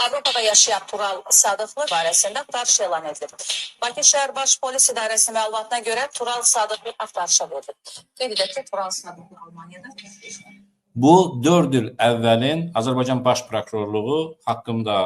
Avropada yaşayan Tural Sadıqlı barəsində axtarış elan edilib. Bakı şəhər Baş Polis İdarəsi məlumatına görə Tural Sadıqlı axtarışa verilib. Qeyd edək ki, Tural Sadıqlı Almaniyada. Bu 4 il əvvəlin Azərbaycan Baş Prokurorluğu haqqında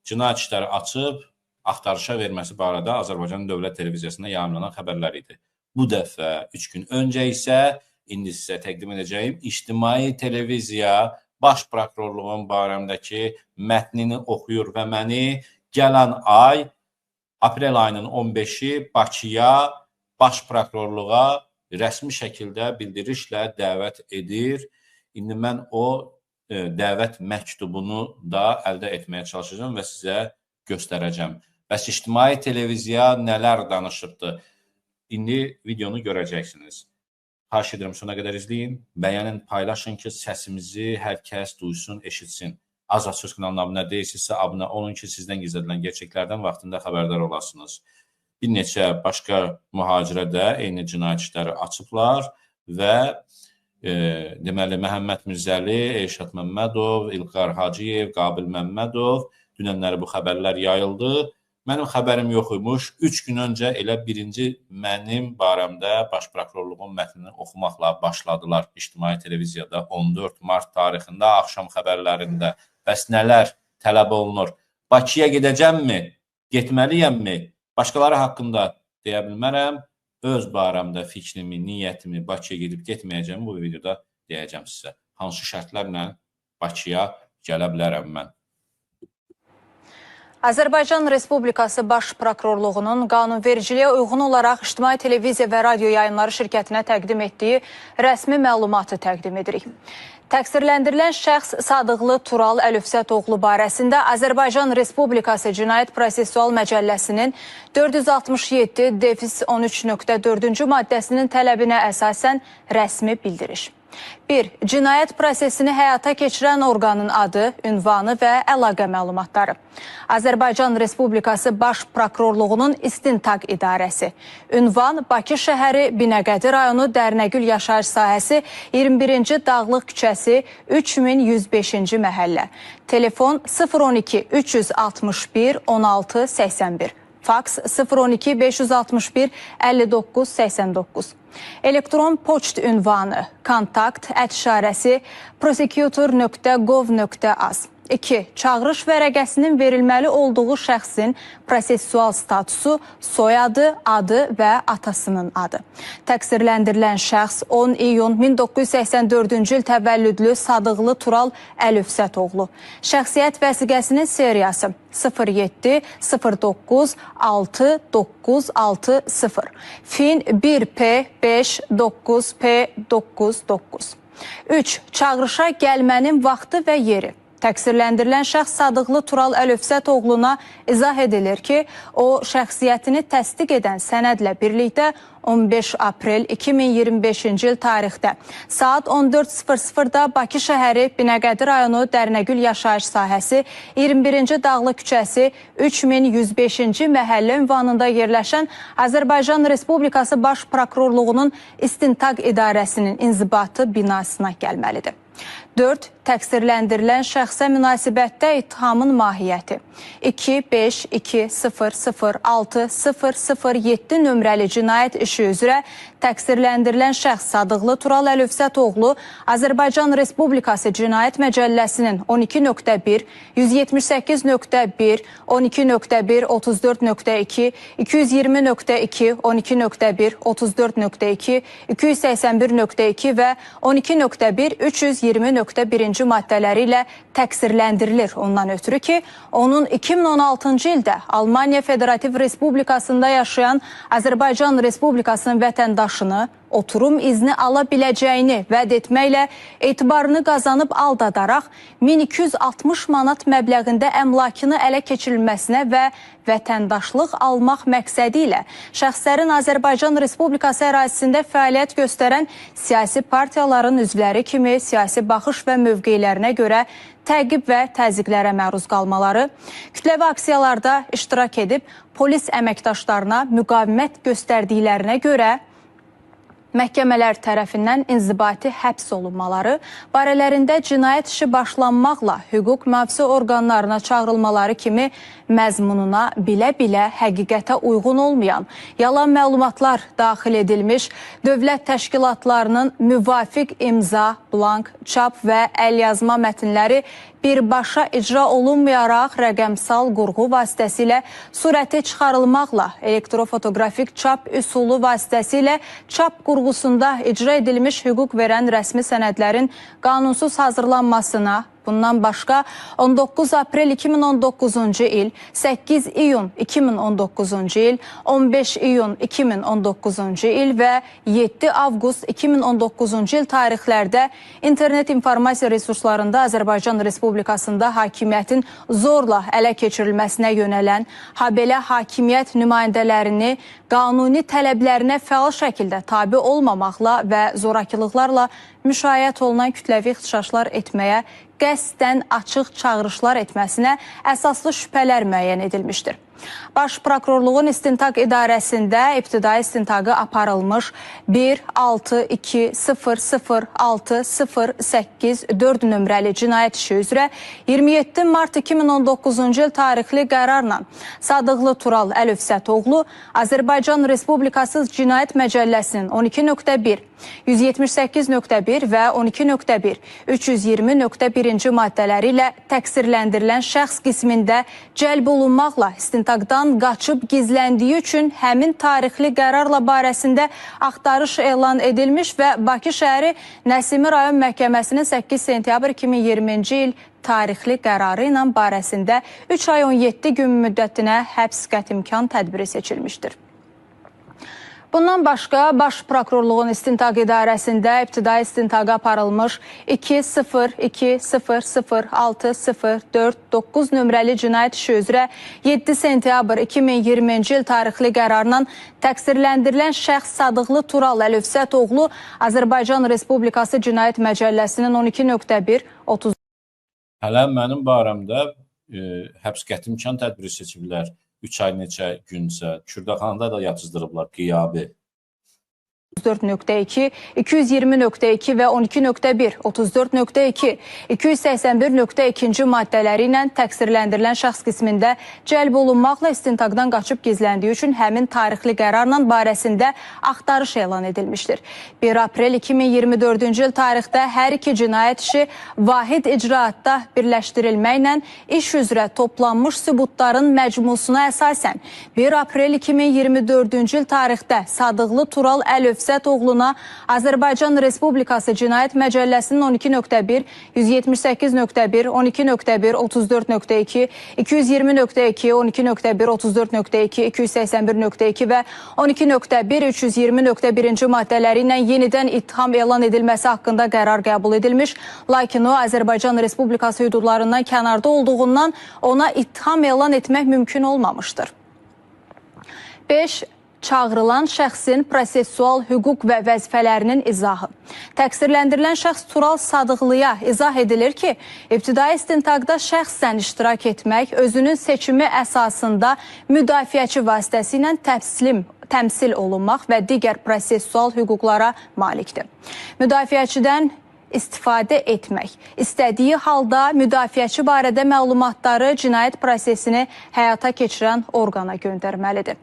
cinayət işləri açıb axtarışa verməsi barədə Azərbaycan Dövlət Televiziyasında yayımlanan xəbərlər idi. Bu dəfə 3 gün öncə isə indi sizə təqdim edəcəyim İctimai Televiziya Baş Prokurorluğun barəmdəki mətnini oxuyur və məni gələn ay aprel ayının 15-i Bakıya Baş Prokurorluğa rəsmi şəkildə bildirişlə dəvət edir. İndi mən o dəvət məktubunu da əldə etməyə çalışacağam və sizə göstərəcəm. Bəs İctimai Televiziya nələr danışıbdı? İndi videonu görəcəksiniz. Xahiş edirəm sona qədər izləyin, bəyənin, paylaşın ki, səsimizi hər kəs duysun, eşitsin. Azad Söz kanalına abunə deyilsinizsə, abunə olun ki, sizdən gizlədilən gerçəklərdən vaxtında xəbərdar olasınız. Bir neçə başqa mühacirə də eyni cinayət işləri açıblar və deməli Məhəmməd Mirzəli, Elşad Məmmədov, İlqar Hacıyev, Qabil Məmmədov, dünənləri bu xəbərlər yayıldı. Mənim xəbərim yox imiş. 3 gün öncə elə birinci mənim barəmdə Baş Prokurorluğun mətnini oxumaqla başladılar İctimai Televiziyada 14 mart tarixində axşam xəbərlərində. Bəs nələr tələb olunur? Bakıya gedəcəmmi? Getməliyəmmi? Başqaları haqqında deyə bilmərəm. Öz barəmdə fikrimi, niyyətimi Bakıya gedib getməyəcəm bu videoda deyəcəm sizə. Hansı şərtlərlə Bakıya gələ bilərəm mən? Azərbaycan Respublikası Baş Prokurorluğunun qanunvericiliyə uyğun olaraq İctimai Televiziya və Radio Yayımları şirkətinə təqdim etdiyi rəsmi məlumatı təqdim edirik. Təqsirləndirilən şəxs Sadıqlı Tural Əlövsətoğlu barəsində Azərbaycan Respublikası Cinayət Prosessual Məcəlləsinin 467-13.4-cü maddəsinin tələbinə əsasən rəsmi bildiriş. 1. Cinayət prosesini həyata keçirən orqanın adı, ünvanı və əlaqə məlumatları. Azərbaycan Respublikası Baş Prokurorluğunun İstintaq İdarəsi. Ünvan Bakı şəhəri, Binəqədi rayonu, Dərnəgül yaşayış sahəsi, 21-ci Dağlıq küçəsi, 3105-ci məhəllə. Telefon 012 361 16 81. Faks 012 561 59 89. Elektron poçt ünvanı kontakt@prosecutor.gov.az. 2. Çağırış vərəqəsinin verilməli olduğu şəxsin prosessual statusu, soyadı, adı və atasının adı. Təqsirləndirilən şəxs 10 iyun 1984-cü il təvəllüdlü Sadıqlı Tural Əlövsətoğlu. Şəxsiyyət vəsiqəsinin seriyası 07 09 6 9 6 0. FIN 1P 5 9 P 9 9. 3. Çağırışa gəlmənin vaxtı və yeri. Təqsirləndirilən şəxs Sadıqlı Tural Əlövsətoğluna izah edilir ki, o şəxsiyyətini təsdiq edən sənədlə birlikdə 15 aprel 2025-ci il tarixdə saat 14:00-da Bakı şəhəri Binəqədi rayonu Dərnəgül yaşayış sahəsi 21-ci Dağlı küçəsi 3105-ci məhəllə ünvanında yerləşən Azərbaycan Respublikası Baş Prokurorluğunun İstintaq İdarəsinin inzibatı binasına gəlməlidir. 4. Təqsirləndirilən şəxsə münasibətdə ittihamın mahiyyəti. 2, 5, 2, 0, 0, 6, 0, 0, 7 nömrəli cinayət işi üzrə təqsirləndirilən şəxs Sadıqlı Tural Əlövsətoğlu Azərbaycan Respublikası Cinayət Məcəlləsinin 12.1, 178.1, 12.1, 34.2, 220.2, 12.1, 34.2, 281.2 və 12.1, 320.1-ci maddələri ilə təqsirləndirilir. Ondan ötürü ki, onun 2016-cı ildə Almaniya Federativ Respublikasında yaşayan Azərbaycan Respublikasının vətəndaşını oturum izni ala biləcəyini vəd etməklə etibarını qazanıb aldadaraq 1260 manat məbləğində əmlakını ələ keçirilməsinə və vətəndaşlıq almaq məqsədi ilə şəxslərin Azərbaycan Respublikası ərazisində fəaliyyət göstərən siyasi partiyaların üzvləri kimi siyasi baxış və mövqelərinə görə təqib və təzyiqlərə məruz qalmaları, kütləvi aksiyalarda iştirak edib polis əməkdaşlarına müqavimət göstərdiklərinə görə Məhkəmələr tərəfindən inzibati həbs olunmaları, barələrində cinayət işi başlanmaqla hüquq mühafizə orqanlarına çağırılmaları kimi məzmununa bilə-bilə həqiqətə uyğun olmayan yalan məlumatlar daxil edilmiş dövlət təşkilatlarının müvafiq imza, blank, çap və əlyazma mətnləri birbaşa icra olunmayaraq rəqəmsal qurğu vasitəsilə surəti çıxarılmaqla elektrofotoqrafik çap üsulu vasitəsilə çap qurğusunda icra edilmiş hüquq verən rəsmi sənədlərin qanunsuz hazırlanmasına, bundan başqa 19 aprel 2019-cu il, 8 iyun 2019-cu il, 15 iyun 2019-cu il və 7 avqust 2019-cu il tarixlərdə internet informasiya resurslarında Azərbaycan Respublikasında hakimiyyətin zorla ələ keçirilməsinə yönələn, habelə hakimiyyət nümayəndələrini qanuni tələblərinə fəal şəkildə tabi olmamaqla və zorakılıqlarla müşayiət olunan kütləvi ixtişaşlar etməyə qəsdən açıq çağırışlar etməsinə əsaslı şübhələr müəyyən edilmişdir. Baş Prokurorluğun İstintaq İdarəsində ibtidai istintaqı aparılmış 1 6 2 0 0 6 0 8 4 nömrəli cinayət işi üzrə 27 mart 2019-cu il tarixli qərarla Sadıqlı Tural Əlövsətoğlu Azərbaycan Respublikası Cinayət Məcəlləsinin 12.1, 178.1 və 12.1, 320.1-ci maddələri ilə təqsirləndirilən şəxs qismində cəlb olunmaqla istintaqdan qaçıb gizləndiyi üçün həmin tarixli qərarla barəsində axtarış elan edilmiş və Bakı şəhəri Nəsimi rayon Məhkəməsinin 8 sentyabr 2020-ci il tarixli qərarı ilə barəsində 3 ay 17 gün müddətinə həbs qətimkan tədbiri seçilmişdir. Bundan başqa Baş Prokurorluğun İstintaq İdarəsində ibtidai istintaqa aparılmış 2 0 2 0 0 6 0 4 9 nömrəli cinayət işi üzrə 7 sentyabr 2020-ci il tarixli qərarla təqsirləndirilən şəxs Sadıqlı Tural Əlövsətoğlu Azərbaycan Respublikası Cinayət Məcəlləsinin 12.1 30 Hələ mənim barəmdə həbs qətimkan tədbiri seçiblər. 3 ay neçə günsə Kürdəxanada da yatızdırıblar qiyabi. 34.2, 220.2 və 12.1, 34.2, 281.2-ci maddələri ilə təqsirləndirilən şəxs qismində cəlb olunmaqla istintaqdan qaçıb gizləndiyi üçün həmin tarixli qərarla barəsində axtarış elan edilmişdir. 1 aprel 2024-cü il tarixdə hər iki cinayət işi vahid icraatda birləşdirilməklə iş üzrə toplanmış sübutların məcmusuna əsasən 1 aprel 2024-cü il tarixdə Sadıqlı Tural Əlövsətoğluna Azərbaycan Respublikası Cinayət Məcəlləsinin 12.1, 178.1, 12.1, 34.2, 220.2, 12.1, 34.2, 281.2 və 12.1, 320.1-ci maddələri ilə yenidən ittiham elan edilməsi haqqında qərar qəbul edilmiş. Lakin o, Azərbaycan Respublikası hüdudlarından kənarda olduğundan ona ittiham elan etmək mümkün olmamışdır. 5. Çağırılan şəxsin prosessual hüquq və vəzifələrinin izahı. Təqsirləndirilən şəxs Tural Sadıqlıya izah edilir ki, ibtidai istintaqda şəxsən iştirak etmək özünün seçimi əsasında müdafiəçi vasitəsilə təmsil olunmaq və digər prosessual hüquqlara malikdir. Müdafiəçidən istifadə etmək, istədiyi halda müdafiəçi barədə məlumatları cinayət prosesini həyata keçirən orqana göndərməlidir.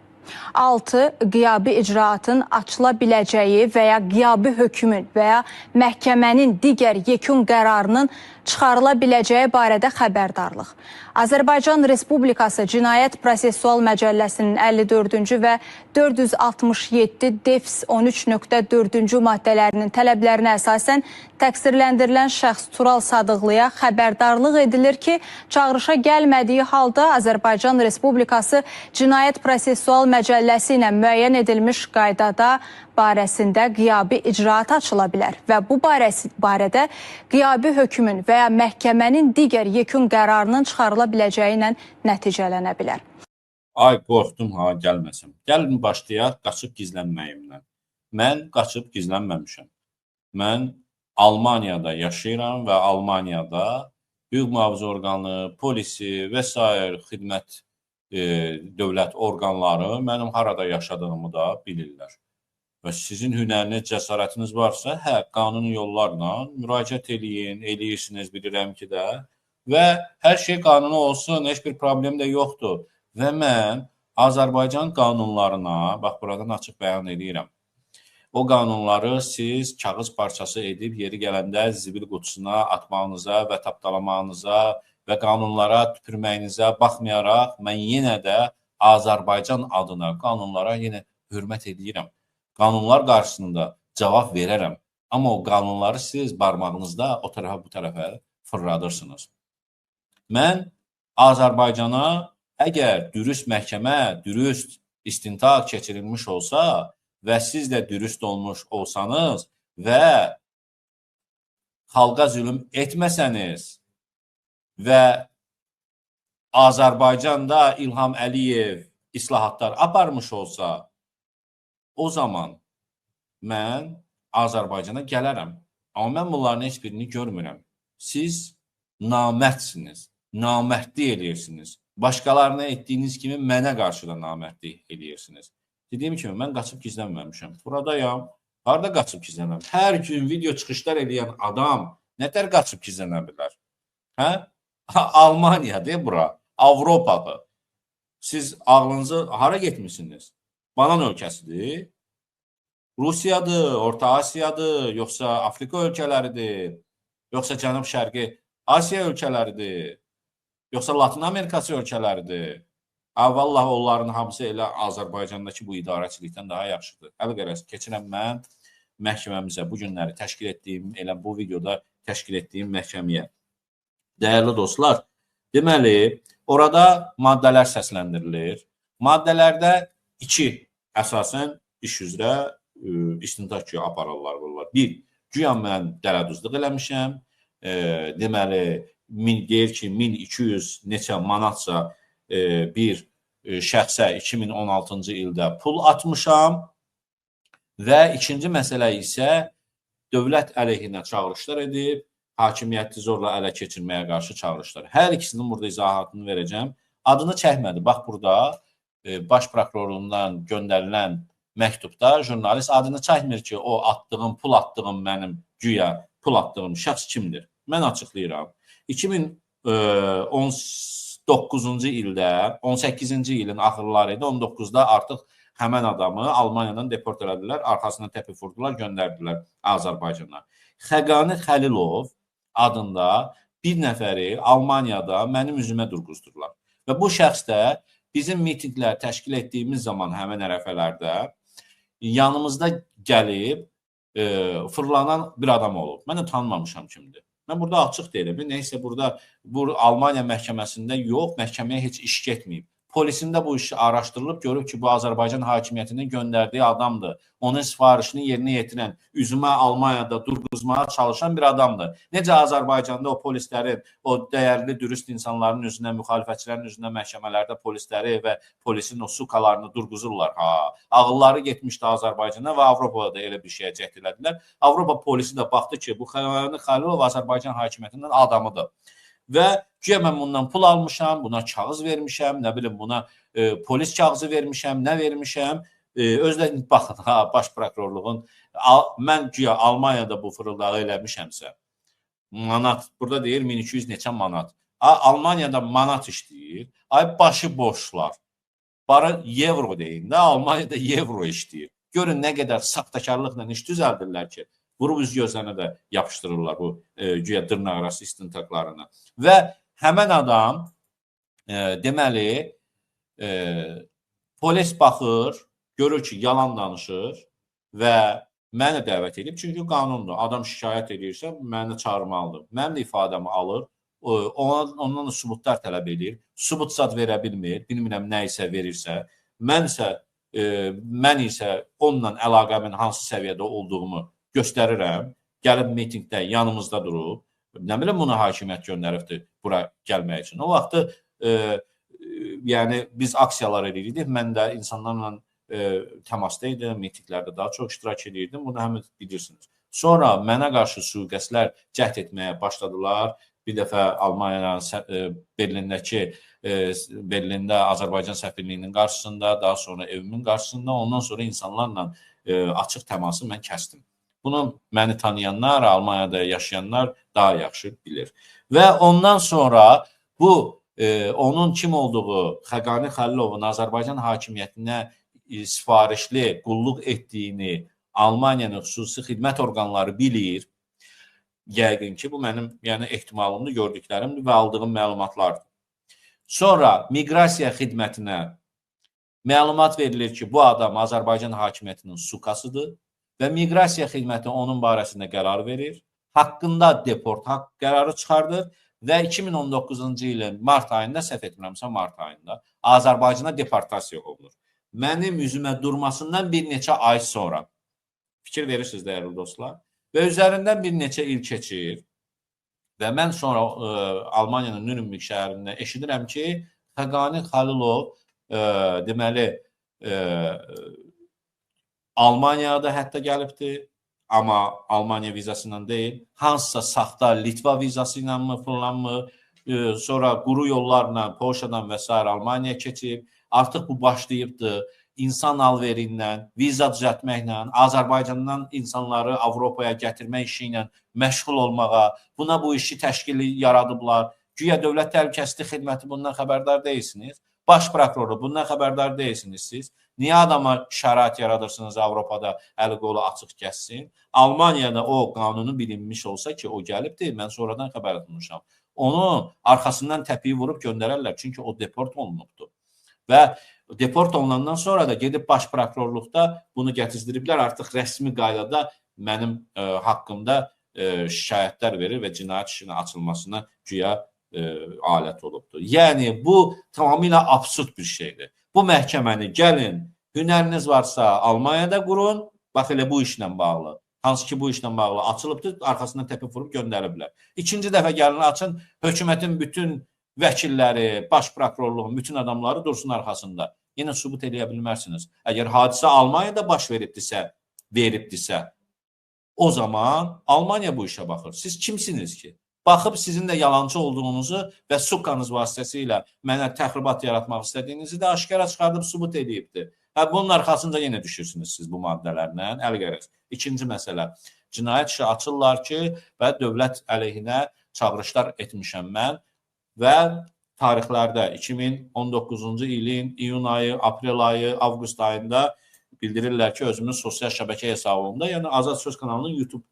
6. Qiyabi icraatın açıla biləcəyi və ya qiyabi hökmün və ya məhkəmənin digər yekun qərarının çıxarıla biləcəyi barədə xəbərdarlıq. Azərbaycan Respublikası Cinayət Prosessual Məcəlləsinin 54-cü və 467 DEFS 13.4-cü maddələrinin tələblərinə əsasən təqsirləndirilən şəxs Tural Sadıqlıya xəbərdarlıq edilir ki, çağırışa gəlmədiyi halda Azərbaycan Respublikası Cinayət Prosessual Məcəlləsi ilə müəyyən edilmiş qaydada barəsində qiyabi icraat açıla bilər və bu barədə qiyabi hökmün və ya məhkəmənin digər yekun qərarının çıxarıla biləcəyi ilə nəticələnə bilər. Ay, qorxdum ha, gəlməsəm. Gəlin başlayaq qaçıb gizlənməyimdən. Mən qaçıb gizlənməmişəm. Mən Almaniyada yaşayıram və Almaniyada hüquq mühafizə orqanı, polisi və sair xidmət dövlət orqanları mənim harada yaşadığımı da bilirlər. Və sizin hünəriniz, cəsarətiniz varsa, hə, qanuni yollarla müraciət eləyin, eləyirsiniz, bilirəm ki də. Və hər şey qanuni olsun, heç bir problem də yoxdur. Və mən Azərbaycan qanunlarına, bax buradan açıq bəyan eləyirəm. O qanunları siz kağız parçası edib yeri gələndə zibil qutusuna atmağınıza və tapdalamağınıza və qanunlara tüpürməyinizə baxmayaraq, mən yenə də Azərbaycan adına qanunlara yenə hörmət edirəm. Qanunlar qarşısında cavab verərəm. Amma o qanunları siz barmağınızda o tərəfə bu tərəfə fırladırsınız. Mən Azərbaycana əgər dürüst məhkəmə, dürüst istintaq keçirilmiş olsa və siz də dürüst olmuş olsanız və xalqa zülm etməsəniz və Azərbaycanda İlham Əliyev islahatlar aparmış olsa, o zaman mən Azərbaycana gələrəm. Amma mən bunların heç birini görmürəm. Siz namərdsiniz, namərdlik eləyirsiniz. Başqalarına etdiyiniz kimi mənə qarşı da namərdlik eləyirsiniz. Dediyim kimi, mən qaçıb gizlənməmişəm. Buradayam, harada qaçıb gizlənəm? Hər gün video çıxışlar eləyən adam nətər qaçıb gizlənə bilər? Hə? Almaniyadır bura, Avropadır. Siz ağlınızı hara getmişsiniz? Banan ölkəsidir, Rusiyadır, Orta Asiyadır, yoxsa Afrika ölkələridir, yoxsa Cənub-Şərqi Asiya ölkələridir, yoxsa Latın Amerikası ölkələridir. Vallah onların hamısı elə Azərbaycandakı bu idarəçilikdən daha yaxşıdır. Əlqərəz, keçirəm mən məhkəməmizə bu günləri təşkil etdiyim, elə bu videoda təşkil etdiyim məhkəməyə. Dəyərli dostlar, deməli, orada maddələr səsləndirilir. Maddələrdə iki əsasən iş üzrə istintaq güya aparırlar bunlar. Bir, güya mən dələduzluq eləmişəm. Deməli, deyir ki, 1200 neçə manatsa bir şəxsə 2016-cı ildə pul atmışam. Və ikinci məsələ isə dövlət əleyhinə çağırışlar edib, hakimiyyəti zorla ələ keçirməyə qarşı çağırışlar. Hər ikisinin burada izahatını verəcəm. Adını çəkmədi. Bax burada baş prokurorluğundan göndərilən məktubda jurnalist adını çəkmir ki, o attığım, pul attığım mənim güya pul attığım şəxs kimdir? Mən açıqlayıram. 2019-cu ildə, 18-ci ilin axırları idi, 19-da artıq həmən adamı Almaniyadan deport elədilər, arxasına təpik vurdular, göndərdilər Azərbaycana. Xəqani Xəlilov adında bir nəfəri Almaniyada mənim üzümə durğuzdurdular. Və bu şəxs də bizim mitinqlər təşkil etdiyimiz zaman həmin ərəfələrdə yanımızda gəlib fırlanan bir adam olub. Mən də tanımamışam kimdir. Mən burada açıq deyirəm. Neysə burada bu Almaniya məhkəməsində yox, məhkəməyə heç iş getməyib. Polisində bu işi araşdırılıb, görüb ki, bu Azərbaycan hakimiyyətinin göndərdiyi adamdır. Onun sifarişini yerinə yetirən, üzümə Almaniyada durğuzmağa çalışan bir adamdır. Necə Azərbaycanda o polislərin, o dəyərli, dürüst insanların üzünə, müxalifətçilərin üzünə məhkəmələrdə polisləri və polisin o sukalarını durğuzurlar. Ha, ağılları getmişdi Azərbaycana və Avropada da elə bir şeyə cəhd elədilər. Avropa polisi də baxdı ki, bu Xəqani Xəlilov Azərbaycan hakimiyyətinin adamıdır. Və güya mən bundan pul almışam, buna kağız vermişəm, nə bilim buna polis kağızı vermişəm, nə vermişəm. Özlə baxın, ha, baş prokurorluğun, mən güya Almaniyada bu fırıldağı eləmişəmsə, manat, burada deyir 1200 neçə manat. Almaniyada manat işləyir, ay başı boşlar. Barı evro deyin də, Almaniyada evro işləyir. Görün nə qədər saxtakarlıqla iş düzəldirlər ki, vurub üz gözlərinə də yapışdırırlar bu güya dırnaqarası istintaqlarını. Və həmən adam deməli polis baxır, görür ki, yalan danışır və məni dəvət edib. Çünki qanundur. Adam şikayət edirsə, məni çağırmalıdır. Mənim də ifadəmi alır, ondan da sübutlar tələb edir. Sübut zad verə bilmir, bilmirəm nə isə verirsə. Mən isə onunla əlaqəmin hansı səviyyədə olduğumu göstərirəm, gəlib mitinqdə yanımızda durub, nə bilim bunu hakimiyyət göndəribdir bura gəlmək üçün. O vaxtı yəni biz aksiyalar edirdik, mən də insanlarla təmasda idim, mitinqlərdə daha çox iştirak edirdim, bunu həm bilirsiniz. Sonra mənə qarşı sui-qəsdlər cəhd etməyə başladılar. Bir dəfə Almaniyanın Berlindəki Berlində Azərbaycan səfirliyinin qarşısında, daha sonra evimin qarşısında, ondan sonra insanlarla açıq təması mən kəsdim. Bunu məni tanıyanlar, Almaniyada yaşayanlar daha yaxşı bilir. Və ondan sonra bu onun kim olduğu, Xəqani Xəlilovun Azərbaycan hakimiyyətinə sifarişli qulluq etdiyini Almaniyanın xüsusi xidmət orqanları bilir. Yəqin ki, bu mənim yəni ehtimalımdır, gördüklərimdir və aldığım məlumatlardır. Sonra miqrasiya xidmətinə məlumat verilir ki, bu adam Azərbaycan hakimiyyətinin sukasıdır və miqrasiya xidməti onun barəsində qərar verir, haqqında deport haqq qərarı çıxardır və 2019-cu ilin mart ayında, səhv etmirəmsə mart ayında Azərbaycana deportasiya olunur. Mənim üzümə durmasından bir neçə ay sonra, fikir verirsiniz dəyərli dostlar, və üzərindən bir neçə il keçir və mən sonra Almaniyanın Nürnberg şəhərində eşidirəm ki, Xəqani Xəlilov deməli Almaniyada hətta gəlibdir, amma Almaniya vizası ilə deyil, hansısa saxta Litva vizası ilə mı, filanmı, sonra quru yollarla, Polşadan və s. Almaniyaya keçib, artıq bu başlayıbdır. İnsan alveri ilə, viza düzəltməklə, Azərbaycandan insanları Avropaya gətirmək işi ilə məşğul olmağa, buna bu işi təşkili yaradıblar. Güya Dövlət Təhlükəsizlik Xidməti bundan xəbərdar deyilsiniz. Baş prokuroru bundan xəbərdar deyilsiniz siz. Niyə adama şərait yaradırsınız Avropada əli qolu açıq gəzsin? Almaniyada o qanunu bilinmiş olsa ki, o gəlibdir, mən sonradan xəbər tutmuşam. Onu arxasından təpiyi vurub göndərərlər, çünki o deport olunubdur. Və deport olunandan sonra da gedib baş prokurorluqda bunu gətizdiriblər. Artıq rəsmi qaydada mənim haqqımda şikayətlər verir və cinayət işinin açılmasına güya alət olubdur. Yəni bu tamamilə absurd bir şeydir. Bu məhkəməni gəlin, hünəriniz varsa Almaniyada qurun, bax elə bu işlə bağlı. Hansı ki bu işlə bağlı açılıbdır, arxasından təpik vurub göndəriblər. İkinci dəfə gəlin açın, hökumətin bütün vəkilləri, baş prokurorluğun bütün adamları dursun arxasında. Yenə sübut eləyə bilmərsiniz. Əgər hadisə Almaniyada baş veribdirsə, o zaman Almaniya bu işə baxır. Siz kimsiniz ki? Baxıb sizin də yalancı olduğunuzu və sukanız vasitəsilə mənə təxribat yaratmaq istədiyinizi də aşkara çıxardıb sübut eləyibdir. Hə, bunun arxasında yenə düşürsünüz siz bu maddələrlə. Əl-qərəz. İkinci məsələ, cinayət işi açırlar ki, və dövlət əleyhinə çağırışlar etmişəm mən və tarixlərdə 2019-cu ilin iyun ayı, aprel ayı, avqust ayında bildirirlər ki, özümün sosial şəbəkə hesabımda, yəni Azad Söz kanalının YouTube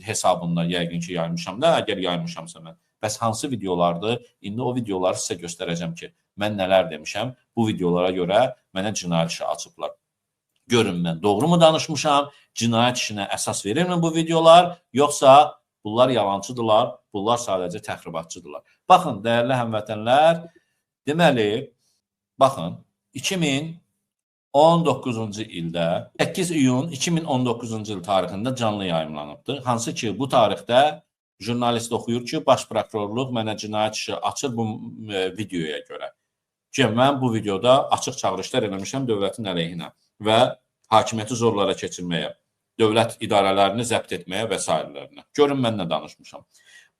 hesabında yəqin ki, yaymışam da, əgər yaymışamsa mən. Bəs hansı videolardır? İndi o videoları sizə göstərəcəm ki, mən nələr demişəm. Bu videolara görə mənə cinayət işi açıblar. Görün, mən doğru mu danışmışam? Cinayət işinə əsas verirmi bu videolar? Yoxsa bunlar yalancıdırlar, bunlar sadəcə təxribatçıdırlar. Baxın, dəyərli həmvətənlər, deməli, baxın, 2019-cu ildə 8 iyun 2019-cu il tarixində canlı yayımlanıbdır. Hansı ki, bu tarixdə jurnalist oxuyur ki, baş prokurorluq mənə cinayət işi açır bu videoya görə. Ki, mən bu videoda açıq çağırışlar eləmişəm dövlətin əleyhinə və hakimiyyəti zorlara keçirməyə, dövlət idarələrini zəbt etməyə və sairələrinə. Görün, mən nə danışmışam.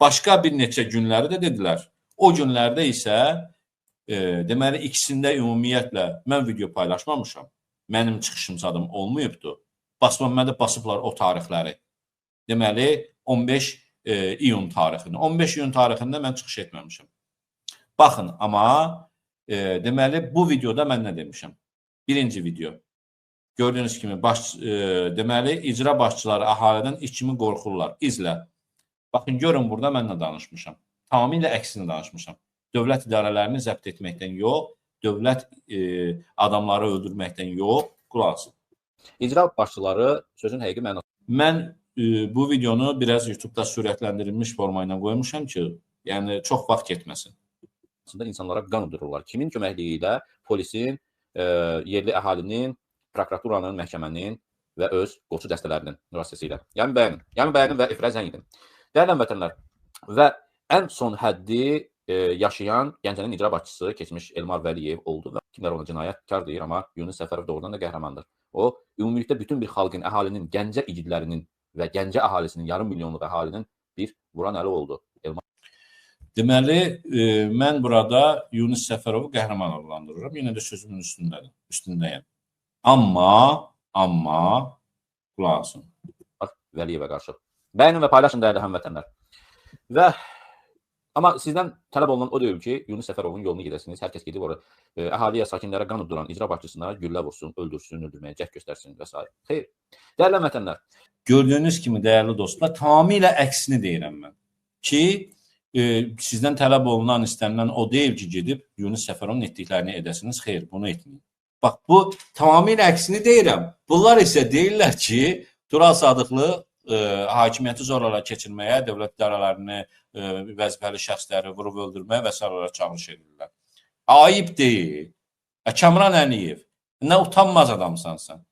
Başqa bir neçə günləri də dedilər. O günlərdə isə deməli, ikisində ümumiyyətlə mən video paylaşmamışam. Mənim çıxışım zadım olmayıbdır. Basma basıblar o tarixləri. Deməli, 15 iyun tarixini. 15 iyun tarixində mən çıxış etməmişəm. Baxın, amma deməli, bu videoda mən nə demişəm? Birinci video. Gördüyünüz kimi, deməli, icra başçıları əhalidən iç kimi qorxurlar. İzlə. Baxın, görün, burada mən nə danışmışam. Tamamilə əksini danışmışam. Dövlət idarələrini zəbt etməkdən yox, dövlət adamları öldürməkdən yox, qulaq asın. İcra başçıları sözün həqiqi mənası. Mən bu videonu biraz YouTube'da sürətləndirilmiş forma ilə qoymuşam ki, yəni çox vaxt getməsin. Aslında insanlara qan udururlar. Kimin köməkliyi ilə? Polisin, yerli əhalinin, prokuraturanın, məhkəmənin və öz qoçu dəstələrinin vasitəsilə. Yəni bəyənin, yəni bəyənin və efirə zəng edin. Dəyərli həmvətənlər, və ən son həddi yaşayan Gəncənin icra başçısı keçmiş Elmar Vəliyev oldu və kimlər ona cinayətkar deyir, amma Yunus Səfərov doğrudan da qəhrəmandır. O, ümumilikdə bütün bir xalqın, əhalinin, Gəncə igidlərinin və Gəncə əhalisinin, yarım milyonluq əhalinin bir vuran əli oldu. Elmar. Deməli, mən burada Yunus Səfərovu qəhrəman adlandırıram. Yenə də sözümün üstündəyəm. Amma Amma qulaq asın. Vəliyevə qarşı. Bəyənin və paylaşın dəyərli həmvətənlər. Və amma sizdən tələb olunan o deyil ki, Yunus Səfərovun yolunu gedəsiniz. Hər kəs gedib orada əhaliyə, sakinlərə qan udduran icra başçısına güllə vursun, öldürsün, öldürməyə cəhd göstərsin və s. Xeyr. Dəyərli həmvətənlər. Gördüyünüz kimi dəyərli dostlar, tamamilə əksini deyirəm mən ki, sizdən tələb olunan, istənilən o deyil ki, gedib Yunus Səfərovun etdiklərini edəsiniz. Xeyr, bunu etməyin. Bax, bu tamamilə əksini deyirəm. Bunlar isə deyirlər ki, Tural Sadıqlı hakimiyyəti zorla keçirməyə, dövlət idarələrini, vəzifəli şəxsləri vurub öldürməyə və s. çağırış edirlər. Ayıb deyil. Kamran Əliyev, nə utanmaz adamsan sən.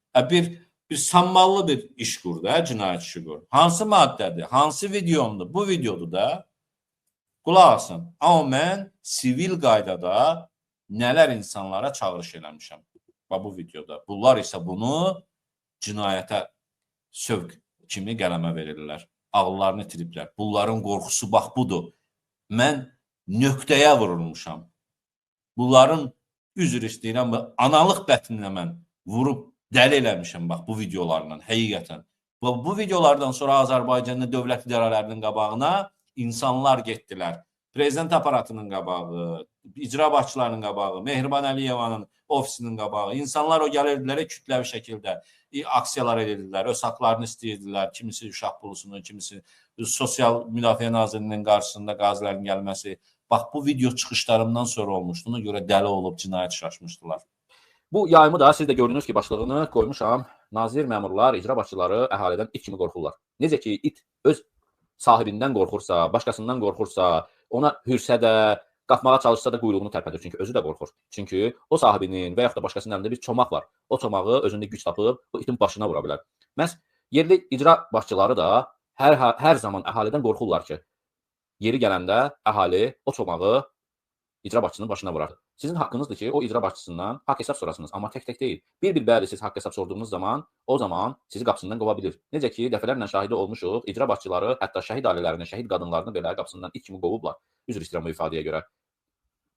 Bir sammallı bir iş qur da, cinayət işi qur. Hansı maddədir, hansı videondur? Bu videodur da. Qulaq asın. Amma mən sivil qaydada nələr insanlara çağırış eləmişəm. Bax, bu videoda. Bunlar isə bunu cinayətə sövq kimi qələmə verirlər. Ağıllarını itiriblər. Bunların qorxusu bax budur. Mən nöqtəyə vurulmuşam. Bunların üzr istəyirəm, analıq bətninə mən vurub dəli eləmişəm bax bu videolarla, həqiqətən. Bu videolardan sonra Azərbaycanın dövlət idarələrinin qabağına insanlar getdilər. Prezident aparatının qabağı, icra başçılarının qabağı, Mehriban Əliyevanın ofisinin qabağı. İnsanlar o gəlirdilər kütləvi şəkildə aksiyalar edirdilər, öz haqlarını istəyirdilər. Kimisi uşaq pulusunu, kimisi Sosial Müdafiə Nazirinin qarşısında qazilərin gəlməsi. Bax, bu video çıxışlarımdan sonra olmuşdu. Ona görə dəli olub cinayət şaşmışdılar. Bu yayımı da siz də gördünüz ki, başlığını qoymuşam. Nazir, məmurlar, icra başçıları əhalidən it kimi qorxurlar. Necə ki, it öz sahibindən qorxursa, başqasından qorxursa, ona hürsə də, qapmağa çalışsa da quyruğunu tərpədir. Çünki özü də qorxur. Çünki o sahibinin və yaxud da başqasının əlində bir çomaq var. O çomağı özündə güc tapıb o itin başına vura bilər. Məhz yerli icra başçıları da hər zaman əhalidən qorxurlar ki, yeri gələndə əhali o çomağı icra başçısının başına vurar. Sizin haqqınızdır ki, o icra başçısından haqq hesab sorasınız, amma tək-tək deyil. Bir-bir bəli siz haqq hesab sorduğunuz zaman, o zaman sizi qapısından qova bilir. Necə ki, dəfələrlə şahidi olmuşuq, icra başçıları hətta şəhid ailələrini, şəhid qadınlarını belə qapısından it kimi qovublar. Üzr istəyirəm bu ifadəyə görə.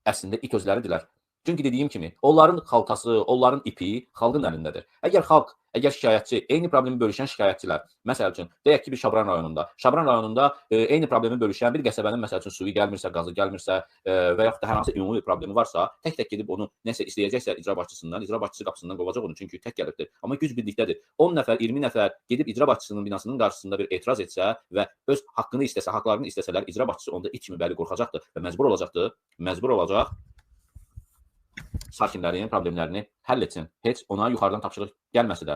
Əslində it özləridirlər. Çünki dediyim kimi, onların xaltası, onların ipi xalqın əlindədir. Əgər xalq, əgər şikayətçi, eyni problemi bölüşən şikayətçilər, məsəl üçün, deyək ki, bir Şabran rayonunda, eyni problemi bölüşən bir qəsəbənin, məsəl üçün, suyu gəlmirsə, qazı gəlmirsə və yaxud da hər hansı ümumi bir problemi varsa, tək-tək gedib onu nəsə istəyəcəksə icra başçısından, icra başçısı qapısından qovacaq onu, çünki tək gəlibdir. Amma güc birlikdədir. 10 nəfər, 20 nəfər gedib icra başçısının binasının qarşısında bir etiraz etsə və öz haqqını istəsə, haqlarını istəsələr, icra başçısı onda it kimi bəli qorxacaqdır və məcbur olacaqdır, məcbur olacaq sakinlərin problemlərini həll etsin. Heç ona yuxarıdan tapşırıq gəlməsi də.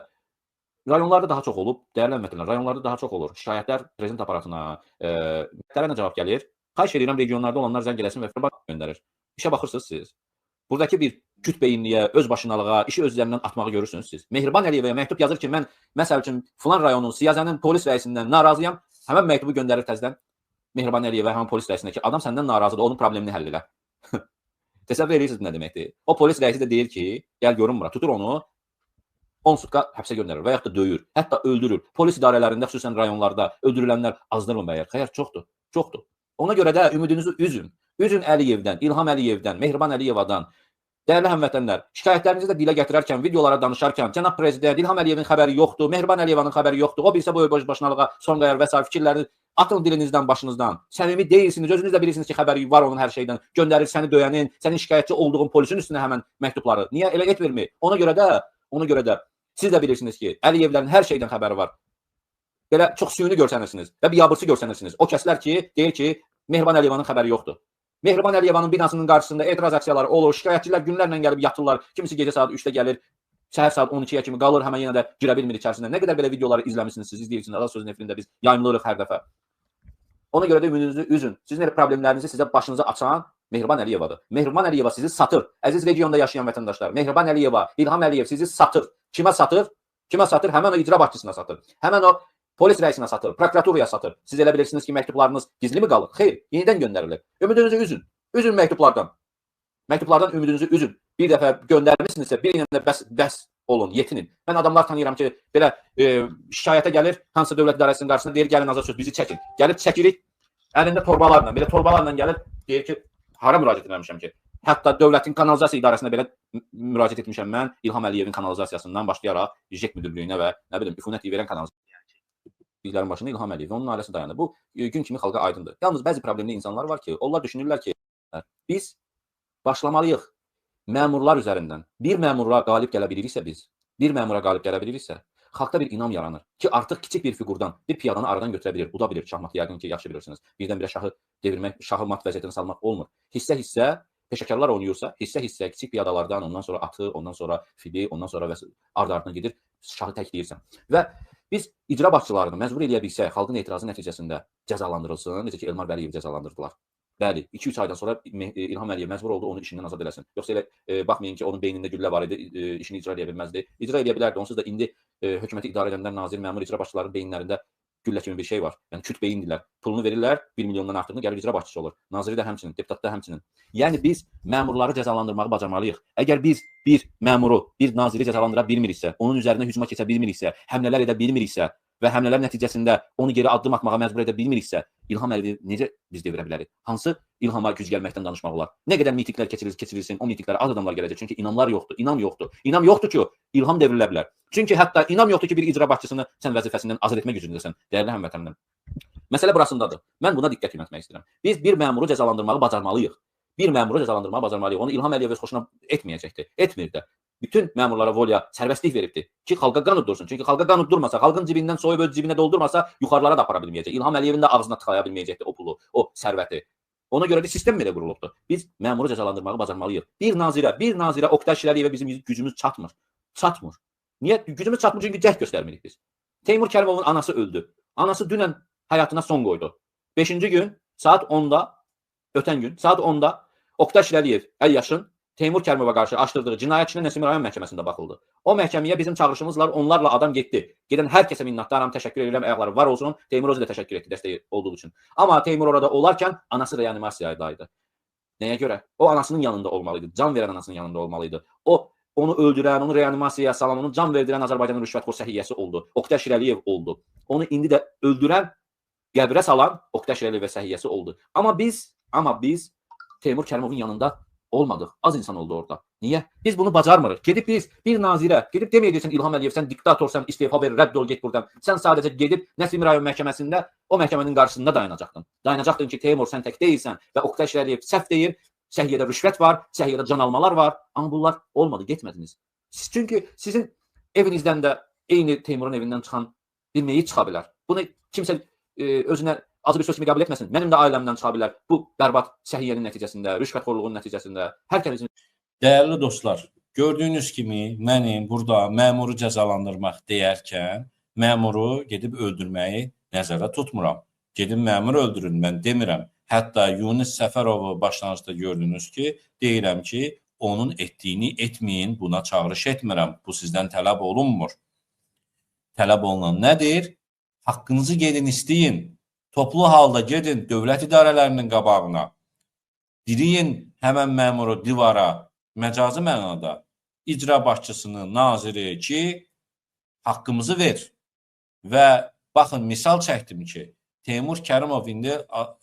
Rayonlarda daha çox olub, dəyərli həmvətənlər, rayonlarda daha çox olur. Şikayətlər prezident aparatına, nə cavab gəlir? Xahiş edirəm, regionlarda olanlar zəng eləsin və göndərir. İşə baxırsınız siz. Buradakı bir küt beyinliyə, öz başınalığa, işi öz üzərindən atmağı görürsünüz siz. Mehriban Əliyevaya məktub yazır ki, mən məsəl üçün filan rayonun, Siyazənin polis rəisindən narazıyam. Həmən məktubu göndərir təzədən Mehriban Əliyevaya, həmən polis rəisinə ki, adam səndən narazıdır, onun problemini həll elə. Təsəvvür edirsiniz nə deməkdir? O polis rəisi də deyir ki, gəl görün bura, tutur onu, 10 sutka həbsə göndərir və yaxud da döyür, hətta öldürür. Polis idarələrində, xüsusən rayonlarda öldürülənlər azdırmı məyər? Xeyr, çoxdur, çoxdur. Ona görə də ümidinizi üzün. Üzün Əliyevdən, İlham Əliyevdən, Mehriban Əliyevadan. Dəyərli həmvətənlər, şikayətlərinizi də dilə gətirərkən, videolara danışarkən, cənab prezident, İlham Əliyevin xəbəri yoxdur, Mehriban Əliyevanın xəbəri yoxdur, o bilsə bu başınalığa son qoyar və sair fikirlərini atın dilinizdən, başınızdan. Səmimi deyilsiniz, özünüz də bilirsiniz ki, xəbəri var onun hər şeydən. Göndərir səni döyənin, sənin şikayətçi olduğun polisin üstünə həmən məktubları. Niyə elə etmirmi? Ona görə də siz də bilirsiniz ki, Əliyevlərin hər şeydən xəbəri var. Belə çox süni görsənirsiniz və biabırçı görsənirsiniz. O kəslər ki, deyir ki, Mehriban Əliyevanın xəbəri yoxdur. Mehriban Əliyevanın binasının qarşısında etiraz aksiyaları olur, şikayətçilər günlərlə gəlib yatırlar. Kimisi gecə saat 3-də gəlir, səhər saat 12-yə kimi qalır, həmən yenə də girə bilmir içərisində. Nə qədər belə videoları izləmişsiniz, siz izləyirsiniz, Azad Sözün efirində biz yayımlayırıq hər dəfə. Ona görə də ümidinizi üzün. Sizin elə problemlərinizi sizə başınıza açan Mehriban Əliyevadır. Mehriban Əliyeva sizi satır. Əziz regionda yaşayan vətəndaşlar, Mehriban Əliyeva, İlham Əliyev sizi satır. Kimə satır? Kimə satır? Həmən o icra başçısına satır. Həmən o polis rəisinə satır, prokuraturaya satır. Siz elə bilirsiniz ki, məktublarınız gizli mi qalır? Xeyr, yenidən göndərilir. Ümidinizi üzün. Üzün məktublardan. Məktublardan ümidinizi üzün. Bir dəfə göndərmişsinizsə, bir ilə də bəs olun, yetinin. Mən adamlar tanıyıram ki, belə şikayətə gəlir, hansısa dövlət idarəsinin qarşısında deyir, gəlin Azad Söz, bizi çəkin. Gəlib çəkirik, əlində torbalarla, belə torbalarla gəlir, deyir ki, hara müraciət eləmişəm ki? Hətta dövlətin kanalizasiya idarəsinə belə müraciət etmişəm mən, İlham Əliyevin kanalizasiyasından başlayaraq JEK müdirliyinə və nə bilim üfunət verən kanalizasiya. Başında İlham Əliyev və onun ailəsi dayanır. Bu gün kimi xalqa aydındır. Yalnız bəzi problemli insanlar var ki, onlar düşünürlər ki, biz başlamalıyıq məmurlar üzərindən. Bir məmura qalib gələ biliriksə biz, bir məmura qalib gələ biliriksə, xalqda bir inam yaranır ki, artıq kiçik bir fiqurdan bir piyadanı aradan götürə bilir, uda bilir. Şahmatı yəqin ki, yaxşı bilirsiniz. Birdən-birə şahı devirmək, şahı mat vəziyyətinə salmaq olmur. Hissə-hissə peşəkarlar oynayırsa, hissə-hissə kiçik piyadalardan, ondan sonra atı, ondan sonra fili, ondan sonra və ardı-ardına gedir, şahı təkləyirsən. Və biz icra başçılarını məcbur eləyə bilsək, xalqın etirazı nəticəsində cəzalandırılsın, necə ki Elmar Vəliyevi cəzalandırdılar. Bəli, 2-3 aydan sonra İlham Əliyev məcbur oldu onu işindən azad eləsin. Yoxsa elə baxmayın ki, onun beynində güllə var idi, işini icra eləyə bilməzdi. İcra eləyə bilərdi. Onsuz da indi hökuməti idarə edənlər, nazir, məmur, icra başçılarının beyinlərində güllə kimi bir şey var. Yəni küt beyindirlər. Pulunu verirlər, 1 milyondan artığını gəlir icra başçısı olur. Naziri də həmçinin, deputat da həmçinin. Yəni biz məmurları cəzalandırmağı bacarmalıyıq. Əgər biz bir məmuru, bir naziri cəzalandıra bilmiriksə, onun üzərinə hücuma keçə bilmiriksə, həmlələr edə bilmiriksə və həmlələr nəticəsində onu geri addım atmağa məcbur edə bilmiriksə, İlham Əliyevi necə biz devirə bilərik? Hansı İlhama güc gəlməkdən danışmaq olar? Nə qədər mitinqlər keçirilsin, o mitinqlərə az adamlar gələcək. Çünki inamlar yoxdur, inam yoxdur. İnam yoxdur ki, İlham devrilə bilər. Çünki hətta inam yoxdur ki, bir icra başçısını sən vəzifəsindən azad etmə gücündəsən, dəyərli həmvətənlər. Məsələ burasındadır. Mən buna diqqət yönəltmək istəyirəm. Biz bir məmuru cəzalandırmağı bacarmalıyıq. Bir məmuru cəzalandırmağı bacarmalıyıq. Onu İlham Əliyev öz xoşuna etməyəcəkdir. Etmir də. Bütün məmurlara volya sərbəstlik veribdir ki, xalqa qan uddursun. Çünki xalqa qan uddurmasa, xalqın cibindən soyub öz cibinə doldurmasa, yuxarılara da apara bilməyəcək. İlham Əliyevin də ağzına tıxaya bilməyəcəkdir o pulu, o sərvəti. Ona görə də sistem belə qurulubdur. Biz məmuru cəzalandırmağı bacarmalıyıq. Bir nazirə Oqtay Şirəliyevə bizim gücümüz çatmır. Çatmır. Niyə? Gücümüz çatmır çünki cəhd göstərmirik biz. Teymur Kərimovun anası öldü. Anası dünən həyatına son qoydu. 5-ci gün saat 10-da, ötən gün saat 10-da Oqtay Şirəliyev Əlyaşın Teymur Kərimova qarşı açdırdığı cinayət işinə Nəsimi rayon məhkəməsində baxıldı. O məhkəməyə bizim çağırışımızla onlarla adam getdi. Gedən hər kəsə minnətdaram, təşəkkür edirəm, ayaqları var olsun. Teymur özü də təşəkkür etdi dəstəyi olduğu üçün. Amma Teymur orada olarkən anası reanimasiyadaydı. Nəyə görə? O anasının yanında olmalıydı. Can verən anasının yanında olmalıydı. O onu öldürən, onu reanimasiyaya salan, onu can verdirən Azərbaycanın rüşvətxor səhiyyəsi oldu. Oqtay Şirəliyev oldu. Onu indi də öldürən, qəbrə salan Oqtay Şirəliyev və səhiyyəsi oldu. Amma biz Teymur Kərimovun yanında olmadıq. Az insan oldu orada. Niyə? Biz bunu bacarmırıq. Gedib biz bir nazirə, gedib deməyəcəksən İlham Əliyev, sən diktatorsan, istefa ver, rədd ol, get buradan. Sən sadəcə gedib Nəsimi rayon məhkəməsində o məhkəmənin qarşısında dayanacaqdın. Dayanacaqdın ki, Teymur sən tək deyilsən və Oqtay Şirəliyev səhv deyir, səhiyyədə rüşvət var, səhiyyədə can almalar var. Amma bunlar olmadı, getmədiniz. Siz, çünki sizin evinizdən də eyni Teymurun evindən çıxan bir meyit çıxa bilər. Bunu kimsə özünə acı bir söz kimi qəbul etməsin. Mənim də ailəmdən çıxa bilər. Bu bərbad səhiyyənin nəticəsində, rüşvətxorluğun nəticəsində hər kəsin. Dəyərli dostlar, gördüyünüz kimi mənim burada məmuru cəzalandırmaq deyərkən məmuru gedib öldürməyi nəzərdə tutmuram. Gedin məmuru öldürün, mən demirəm. Hətta Yunis Səfərovu başlanğıcda gördünüz ki, deyirəm ki, onun etdiyini etməyin, buna çağırış etmirəm. Bu sizdən tələb olunmur. Tələb olunan nədir? Haqqınızı gedin istəyin. Toplu halda gedin dövlət idarələrinin qabağına. Diriyin həmən məmuru divara, məcazi mənada icra başçısını, naziri ki, haqqımızı ver. Və baxın, misal çəkdim ki, Teymur Kərimov indi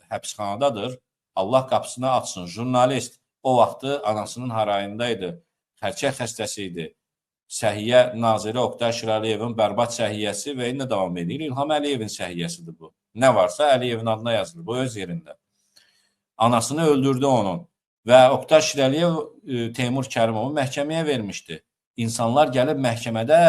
həbsxanadadır. Allah qapısını açsın. Jurnalist o vaxtı anasının harayındaydı. Xərçəng xəstəsi idi. Səhiyyə naziri Oqtay Şirəliyevin bərbad səhiyyəsi və indi davam edir. İlham Əliyevin səhiyyəsidir bu. Nə varsa Əliyevin adına yazılır. Bu öz yerində. Anasını öldürdü onun. Və Oqtay Şirəliyev Teymur Kərimovu məhkəməyə vermişdi. İnsanlar gəlib məhkəmədə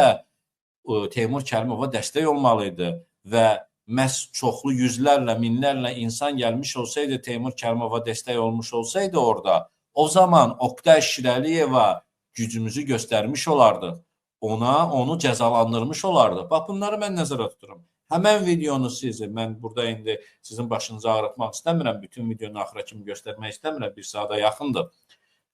Teymur Kərimova dəstək olmalıydı və məhz çoxlu yüzlərlə, minlərlə insan gəlmiş olsaydı, Teymur Kərimova dəstək olmuş olsaydı orada, o zaman Oqtay Şirəliyevə gücümüzü göstərmiş olardıq. Onu cəzalandırmış olardıq. Bax, bunları mən nəzərə tuturam. Həmən videonu sizi, mən burada indi sizin başınızı ağrıtmaq istəmirəm, bütün videonu axıra kimi göstərmək istəmirəm, bir saata yaxındır.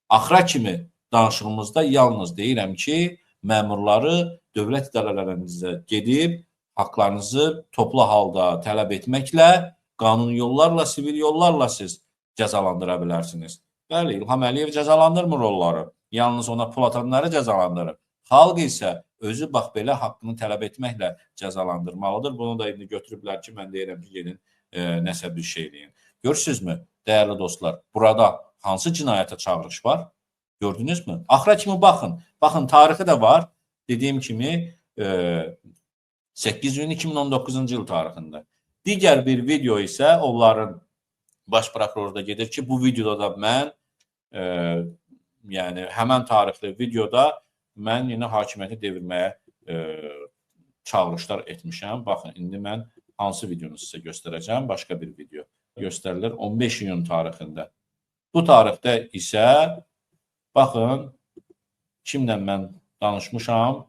Axıra kimi danışığımızda yalnız deyirəm ki, məmurları dövlət idarələrinizə gedib, haqlarınızı toplu halda tələb etməklə, qanuni yollarla, sivil yollarla siz cəzalandıra bilərsiniz. Bəli, İlham Əliyev cəzalandırmır onları. Yalnız ona pul atanları cəzalandırır. Xalq isə özü bax belə haqqını tələb etməklə cəzalandırmalıdır. Bunu da indi götürüblər ki, mən deyirəm ki, gedin nəsə bir şey eləyin. Görürsünüzmü, dəyərli dostlar, burada Hansı cinayətə çağırış var? Gördünüzmü? Axıra kimi baxın. Baxın, tarixi də var. Dediyim kimi 8 iyun 2019-cu il tarixində. Digər bir video isə onların baş prokurorda gedir ki, bu videoda da mən yəni həmən tarixli videoda mən yenə hakimiyyəti devirməyə çağırışlar etmişəm. Baxın, indi mən hansı videonu sizə göstərəcəm? Başqa bir video göstərilir 15 iyun tarixində. Bu tarixdə isə baxın, kimlə mən danışmışam?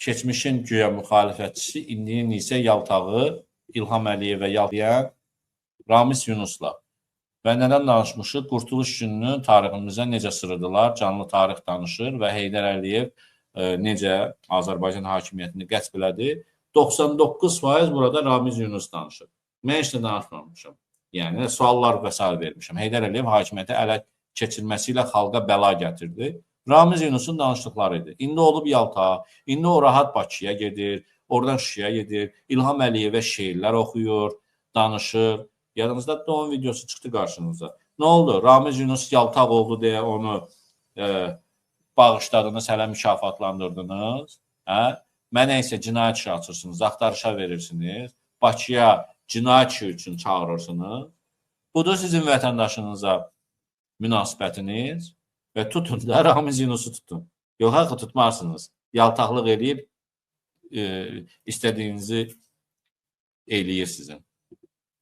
Keçmişin güya müxalifətçisi, indinin isə yaltağı İlham Əliyevə yaltayan Ramiz Yunusla. Və nədən danışmışıq? Qurtuluş gününü tariximizə necə sırıdılar, canlı tarix danışır və Heydər Əliyev necə Azərbaycan hakimiyyətini qəsb elədi. 99% burada Ramiz Yunus danışır. Mən heç nə danışmamışam. Yəni, suallar və sair vermişəm. Heydər Əliyev hakimiyyəti ələ keçirməsi ilə xalqa bəla gətirdi. Ramiz Yunusun danışdıqları idi. İndi olub Yalta, indi o rahat Bakıya gedir, oradan Şuşaya gedir, İlham Əliyevə şeirlər oxuyur, danışır. Yadınızda da onun videosu çıxdı qarşınıza. Nə oldu? Ramiz Yunus yaltaq oldu deyə onu bağışladınız, hələ mükafatlandırdınız. Hə? Mənə isə cinayət işi açırsınız, axtarışa verirsiniz, Bakıya cinayət işi üçün çağırırsınız. Budur sizin vətəndaşınıza münasibətiniz və tutun da Ramiz Yunusu tutun. Yox, axı tutmarsınız. Yaltaqlıq eləyib istədiyinizi eləyir sizin.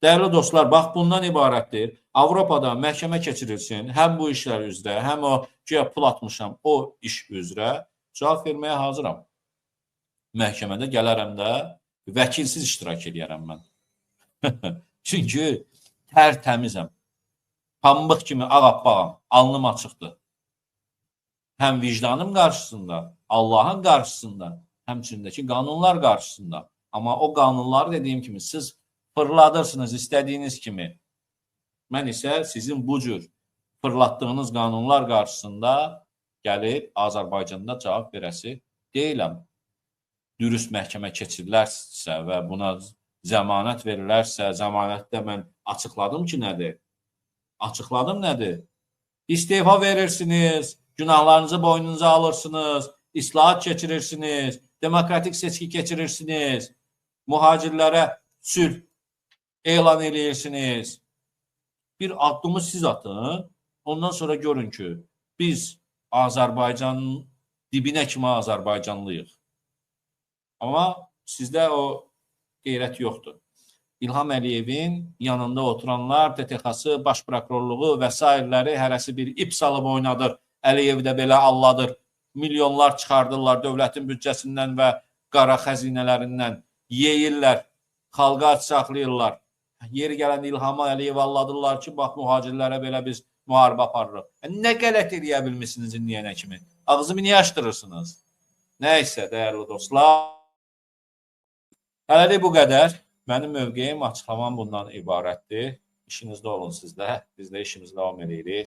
Dəyərli dostlar, bax bundan ibarətdir. Avropada məhkəmə keçirilsin, həm bu işlər üzrə, həm o güya pul atmışam o iş üzrə cavab verməyə hazıram. Məhkəmədə gələrəm də vəkilsiz iştirak eləyərəm mən. Çünki tərtəmizəm. Pambıq kimi ağappağam, alnım açıqdır. Həm vicdanım qarşısında, Allahın qarşısında, həmçinin ki qanunlar qarşısında. Amma o qanunları dediyim kimi siz fırladırsınız istədiyiniz kimi. Mən isə sizin bu cür fırlatdığınız qanunlar qarşısında gəlib Azərbaycanda cavab verəsi deyiləm. Dürüst məhkəmə keçirilərsə və buna zəmanət verilərsə, zəmanətdə mən açıqladım ki nədir? Açıqladım nədir? İstefa verirsiniz, günahlarınızı boynunuza alırsınız, islahat keçirirsiniz, demokratik seçki keçirirsiniz, mühacirlərə sülh elan eləyirsiniz. Bir addımı siz atın, ondan sonra görün ki, biz Azərbaycanın dibinə kimi Azərbaycanlıyıq. Amma sizdə o qeyrət yoxdur. İlham Əliyevin yanında oturanlar, TTK-sı, baş prokurorluğu və sairələri hərəsi bir ip salıb oynadır. Əliyev də belə alladır. Milyonlar çıxardırlar dövlətin büdcəsindən və qara xəzinələrindən. Yeyirlər, xalqa aç saxlayırlar. Yeri gələn İlham Əliyev alladırlar ki, bax mühacirlərə belə biz müharibə aparırıq. Nə qələt eləyə bilmişsiniz indiyənə kimi? Ağzımı niyə açdırırsınız? Nəysə, dəyərli dostlar. Hələlik bu qədər. Mənim mövqeyim, açıqlamam bundan ibarətdir. İşinizdə olun sizdə. Biz də işimizi davam edirik.